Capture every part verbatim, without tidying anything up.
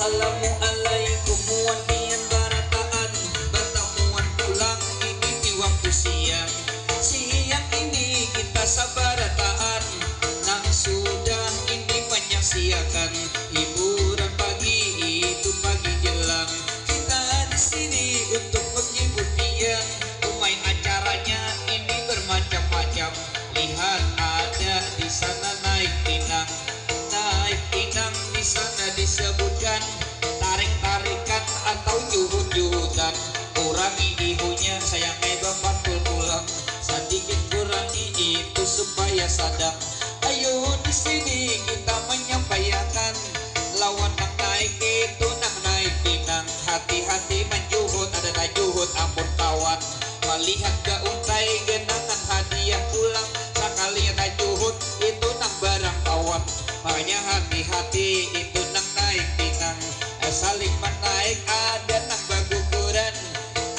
Assalamualaikum, wan pian barataan, batamuan pulang ini di waktu siang. Siang ini kita sabarataan nang sudah ini manyaksiakan hiburan pagi itu pagi jelang. Kita di sini untuk menghibur pian. Umai acaranya ini bermacam-macam. Lihat ada di sana naik pinang. Naik pinang di sana disebutkan tarik-tarikan atau juhut-juhutan. Kurangi ihunya, sayang ai bapantul pulang. Sadikit kurangi itu supaya sadang. Ayu di sini kita manyampaiakan lawan nang naik itu nang naik pinang. Hati-hati manjuhut, ada tajuhut amun kawan. Malihat ka untai ganangan hadiah pulang. Sakalinya tajuhut itu nang barang kawan. Makanya hati-hati itu nang naik pinang. Eh, saling manaik ada nang baguguran.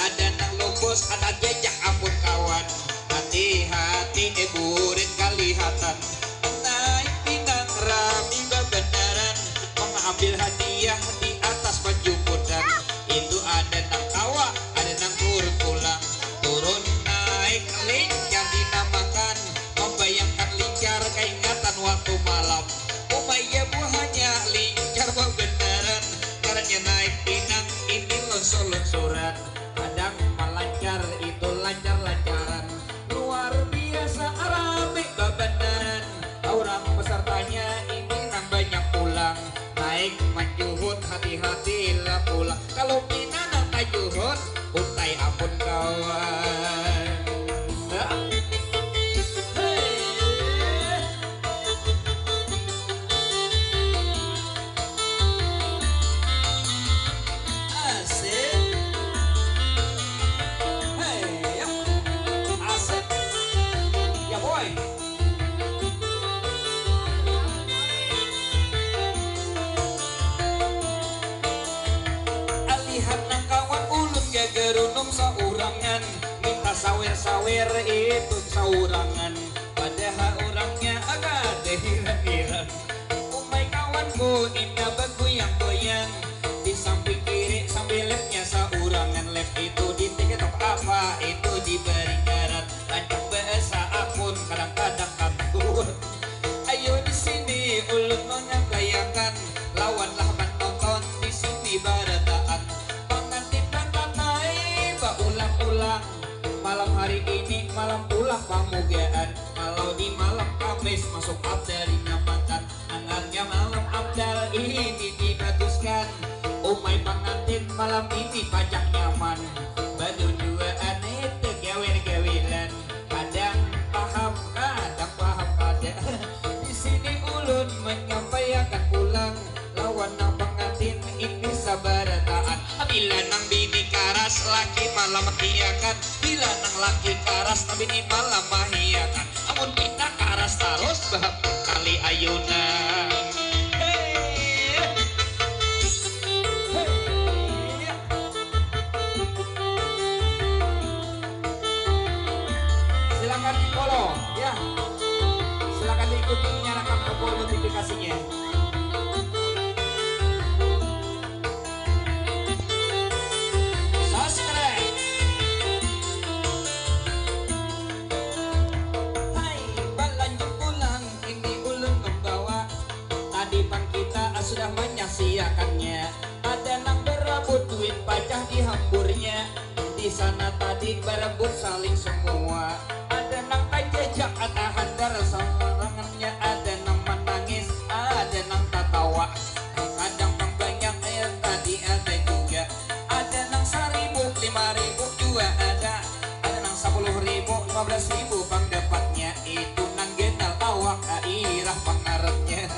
Ada nang lumpus, ada jajak amun kawan. Hati-hati eh burit kalihatan. Naik pinang rami babanaran. Mangambil hadiah di atas panjumputan. Itu ada nang kawa, ada nang turun pulang. Turun naik lincar dinamakan. Mambayangkan lincar kaingatan waktu malam. Umai ja buhannya lincar babanaran. Ngarannya naik pinang ini lunsur-lunsuran. Kadang malancar itu lancar-lancaran. Luar biasa rami babanaran. Urang pesertanya ini nang banyak pulang. Naik manjuhut hati-hatilah pulang. Kalau pina nang tajuhut, untai ampun kawan. Hei. Asik. Hei, ya. Asik. Ya, boy. Alihat nang kawan ulun gagarunum saurangan, minta sawer-sawer itu saurangan. Padahal urangnya kada hiran-hiran. Umai kawanku inda bagoyang-goyang di samping kiri sambil lab-nya saurangan. Lab itu di TikTok apa itu dibari ngaran. Rancak bahasa akun kadang-kadang kabur. Ayo di sini ulun manyampaiakan lawanlah manonton di sini barataan. Pangantin batatai baulang-ulang. Malam hari ini malam pulang pamugaan. Kalau di malam Kamis masuk abdal dinamakan. Angarnya malam abdal ini dibatuskan. Umai pangantin malam ini pacak nyaman. Baduduaan itu gawir-gawilan. Kadang paham, kadang paham kada. Di sini ulun manyampaiakan pulang. Lawan nang pangantin ini sabarataan. Bila nang bini karas, laki malam mahiakan. Bila nang laki karas, nang bini malam mahiakan. Amun kita karas tarus, bahapun kali ayunan. Hei. Hei. Silakan di-follow, ya. Silakan diikuti, nyalakan tombol notifikasinya. Subscribe. Hai, balanjut pulang, ini ulun membawa. Tadi pang kita sudah manyaksiakannya. Ada nang barabut duit pacah dihamburnya. Di sana tadi barabut saling semua. Ada nang tajajak tahandar sarangannya, ada nang manangis, ada nang tatawa. Kadang pang banyak, eh, tadi ada juga. Ada nang saribu, lima ribu jua ada. Ada nang sapuluh ribu, lima belas ribu pang dapatnya. Itu nang ganal awak, ah, irah pang ngarannya.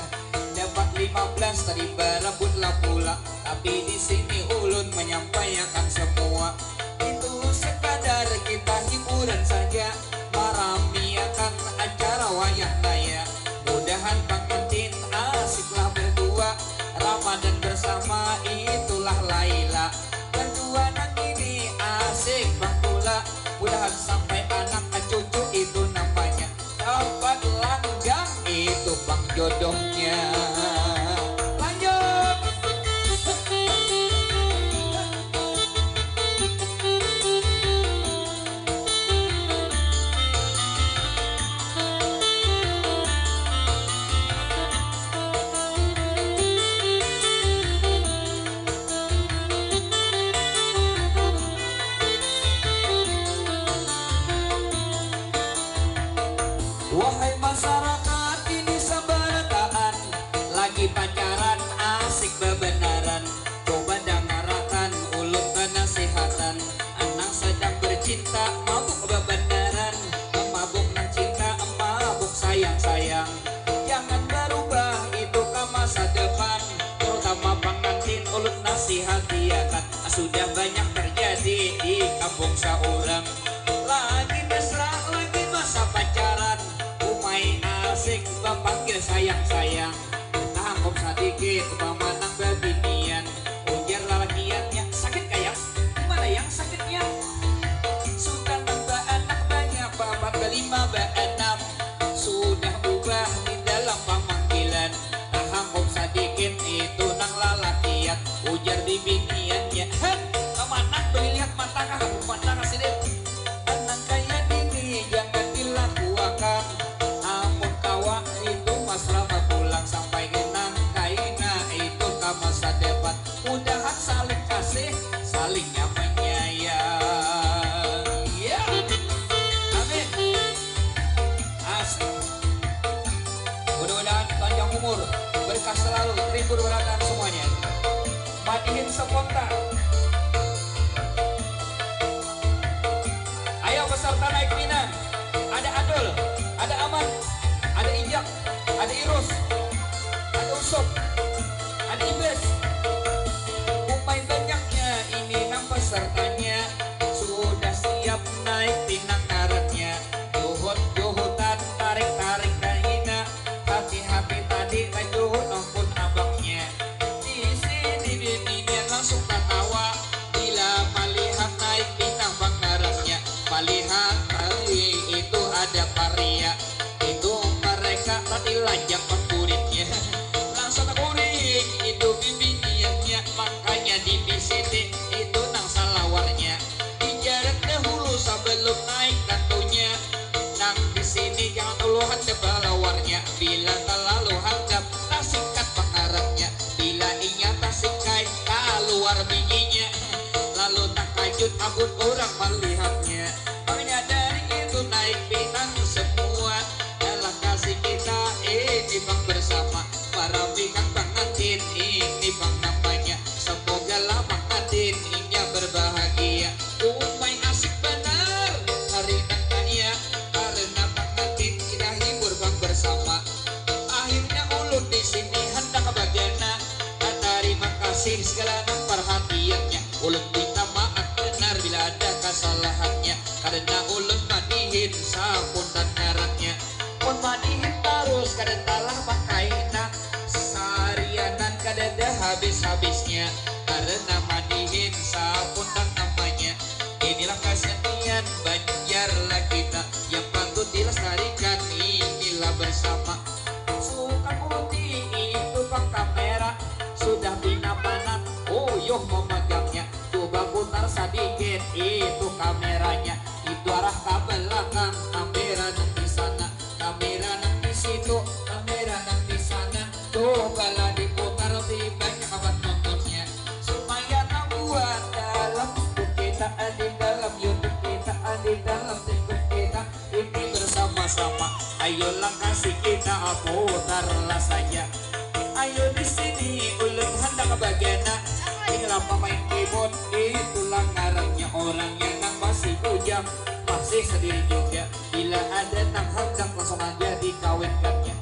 Dapat lima belas tadi barabutlah pulang. Tapi di sini ulun manyampaiakan samua. Itu sekadar kita hiburan saja, maramiakan acara wayah naya. Mudahan pangantin asiklah berdua, Ramadan bersama itulah Laila. Berdua nang ini asik bangkula, mudahan sampai anak cucu itu namanya. Dapat langgang itu pang jodohnya. Lanjut. Pacaran asik babanaran, coba dangarakan ulun banasihatan. Anang sadang bercinta, mabuk babanaran, mabuk nang cinta, mabuk sayang-sayang. Jangan barubah itu ka masa depan, terutama pangantin ulun nasihatiakan. Sudah banyak terjadi di kampung saurang, lagi mesra, lagi masa pacaran, umai asik bapanggil sayang-sayang. Tahangkup sadikit, pamanang babinian. Ujar lalakiannya, sakit kah yang? Di mana yang sakitnya? Sudah nang baanak banyak, baapat, balima, baanam. Sudah ubah di dalam pamanggilan. Tahangkup sadikit, itu nang lalakian. Ujar bibiniannya, hen, kamanang balilihat mata kah, mata kah sidin? Nang kaya dini jangan dilakuakan. Amun kawa itu masra bapulang, sampai nang kaina itu ka masa depan. Mudahan saling kasih, saling nyaman nyayang. Ya. Amin. Asik. Mudah-mudahan panjang umur, berkah selalu, terhibur barataan semuanya. Madihin spontan. Ayo peserta naik pinang. Ada Adul, ada Aman, ada Ijak, ada Irus, ada Usup, ada Iblis. Umai banyaknya ini nang pesertanya. Sudah siap naik pinang ngarannya. Juhut-juhutan, tarik-tarik kahina. Hati-hati tadi tajuhut ampun abangnya. Di sini bibinian langsung tatawa bila malihat naik pinang bang ngarannya. Malihat, ai, itu ada paria. Itu mereka tadi lajak pangkuritnya. Langsung takuring itu bibiniannya, makanya di sini itu nang salawarnya. Dijarat dahulu sabalum naik tantunya. Nang di sini jangan ulu handap balawarnya. Bila talalu handap, tasikat pangarapnya. Bila inya tasikai, kaluar biginya. Lalu takajut amun urang malihatnya. Makanya dari itu naik pinang semua. Dalam kasih kita ini bang bersama. Marapikan pangantin ini bang namanya. Semoga lah pangantin inya berbahagia. Umai asik banar hari nang kaya, karena pangantin kita hibur bang bersama. Akhirnya ulun di sini handak bagana. Tarima kasih segala nang perhatiannya. Ulun minta maaf benar bila ada kesalahannya, karena ulun madihin sapuntan ngarannya. Mun madihin tarus kada talah makaina, saharianan kadada habis-habisnya, karena madihin sapuntan namanya. Inilah kesenian Banjar lah kita yang patut dilestarikan, inilah bersama. Suka putih itu bang kamera, sudah pina panak, uyuh memegangnya. Coba putar sadikit itu kameranya, itu arah ke belakang, kamera nang di sana, kamera nang di situ, kamera nang di sana. Cobalah diputar, lebih banyak penontonnya. Supaya tabuat dalam Facebook kita, di dalam YouTube kita, di dalam TikTok kita, ini bersama-sama. Ayolah kasih kita putarlah saja. Ayo di sini ulun handak bagana. Inilah pemain keyboard, itulah ngarannya orang yang nang masih bujang, masih sendiri juga. Bila ada nang handak langsung aja dikawinkannya.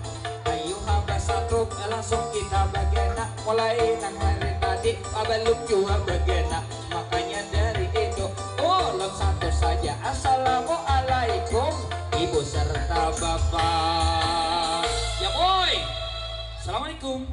Ayo ha basatu, langsung kita bagana. Mulai nang hari tadi, ah, balum jua bagana. Makanya dari itu, ulun satu saja. Assalamualaikum, ibu serta bapak. Ya boy. Assalamualaikum.